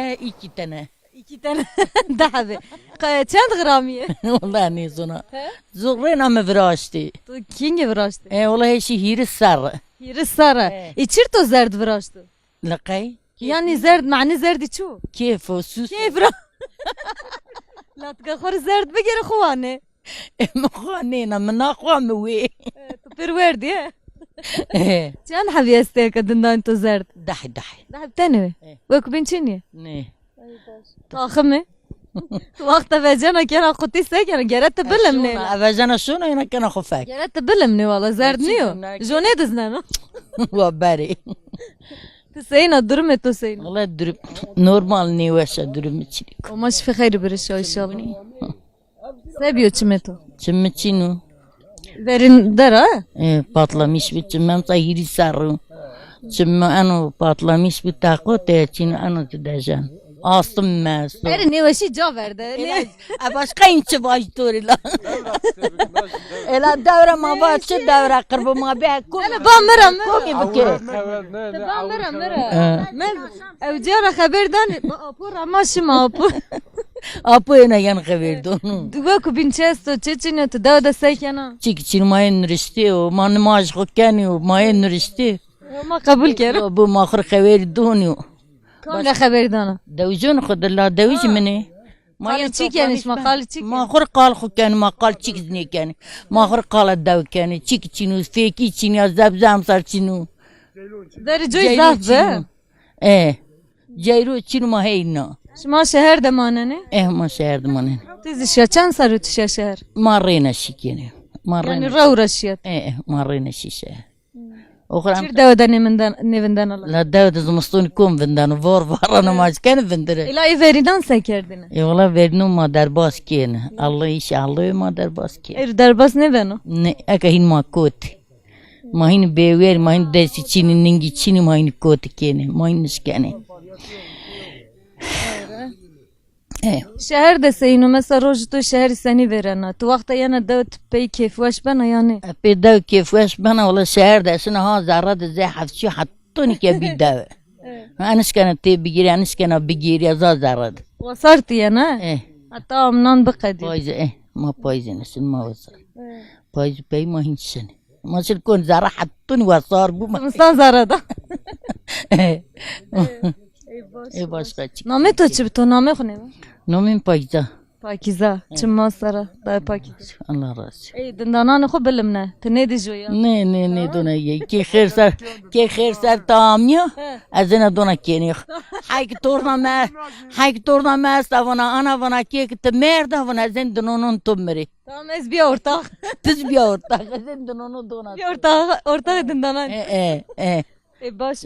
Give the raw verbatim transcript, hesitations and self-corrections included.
E, iki tane. İki tane. Daha be. Ka- Çend gramî ye? Wala nêzona. He? Zû rêna min viraştî. Tu kîngê viraştî? E, wala hêşî hîris serr. Hîris serr. E. Ê çir to zerd viraşto? Li qey? Yanî zerd, manî zerdî çi? Kêf û sûs. Kêf ra. Latka xwe zerd bigere xwe wane. Min xwe nêna, min naxwa min wê. E, tu pir werdî, he? E. Çend hebî estê ke dindan to zerd? Deh, deh. Deh tenê wê? E. Wek bin çi niye? Ne. Taxim e. Tu wexta vecena kena qutî se kena, gere tu bilimnê. Evejena şûna yena kena xwe fek. Gere tu bilimnê wala, zerd niyo. Jonê dizneno. Wa berê. Tu seyna, durumê tu seyna? Wala durum normal, nêweş e, durum çilik. Oma şifê xeyr birişa inşallah. Se biyo çimê to? Çimê çîno. Verîn dera? E, patlamiş bi çimê, em sa hîrî serr o. Çimê eno patlamiş bi, taqo te çîno, eno tu dejen. Astım me. Erê nêweşî ca verde. Ela, e, başka inçi baş dori la. Ela devre ma va çi devre qirbo ma be ku. Ela ba mira, mira. Koki bike. Ba mira, mira. E. Min ew cara xeber danê. Ba apo ra ma şima apo. Apo êna yan xeber donu. Wek ku bin çesto, çi çîne tu dew de sekena? Çik çîn, ma yê niriştê o, ma nimaj xwe kenê o, ma yê niriştê. Ma qebul kero. Bu ma xur xeber donu. Kanga xeber dana? Dewjon xwe de la dewij min e. Ma qal çi kenê şima, qal çi kenê? Ma xur qal xwe kenê, ma qal çik nêkenê. Ma xur qala dew kenê, çik çîn û fêkî çîn ya zebzem sar çîn û. Derê coy zaf be. E. Ceyro çîn ma heyna. Şima şeher de manenê? Eh, ma şeher de manenê. Tu zî şiya çend serr tu şiya şeher? Ma rêne şikêne. Ma rêne. Yani rew re şiyet. Eh, eh, ma rêne şi şeher. Oxir em. Çir dewe de nêvinden, nêvinden ala. La dewe de zimistonî kom vinden, vor vara namaz ken vindire. Ela ê verînan se kerdine? E wala verîno ma derbas kêne. Allah iş Allah ma derbas kêne. Ê derbas nêveno? Ne, eke hin ma kot. Ma hîn bêwer, ma hîn destî çînî, ningî çînî, ma hîn kotikêne, ma hîn nişkene. E. Şeher de seyno, mesela roj tu şeherî senî vêrena? Tu wexta yena dew tu pey kêfweş bena yanî? E, pê dew kêfweş bena, wala şeher de şina ha zerre de zê hefçî hetonî ke bî dew. E. Ha, nişkene tê bigîrî, nişkene bigîrî, za zerre de. Wasar tu yena? E. Heta amnan biqedî. Payîz, e, ma payîzê nesin, ma wasar. E. Payîz pey ma hîn şin. Ma şin kon zerre hetun wesar bû ma. Zimistan zerre da. Ê, ê, başka çi? Namê to çi bi to? Namê xwe nêve? Namê min Pakîza. Pakîza. Çima sera? Dayê Pakîza. Allah razı olsun. Ê, dindananê xwe bilimne. Tu nêdî joya? Nê, nê, nê dona ye. Kê xêr ser, kê xêr ser tamya. He. Ez êna dona kênê. Heyk torna me, heyk torna me esta vana, ana vana kê ki tu merda vana, ez ên dinonon tu mirî. Tamam, ez biya ortax. Tiz biya ortax. Ez ên dinono dona. Biya ortax, ortax dindanan. E, e, e. E, baş.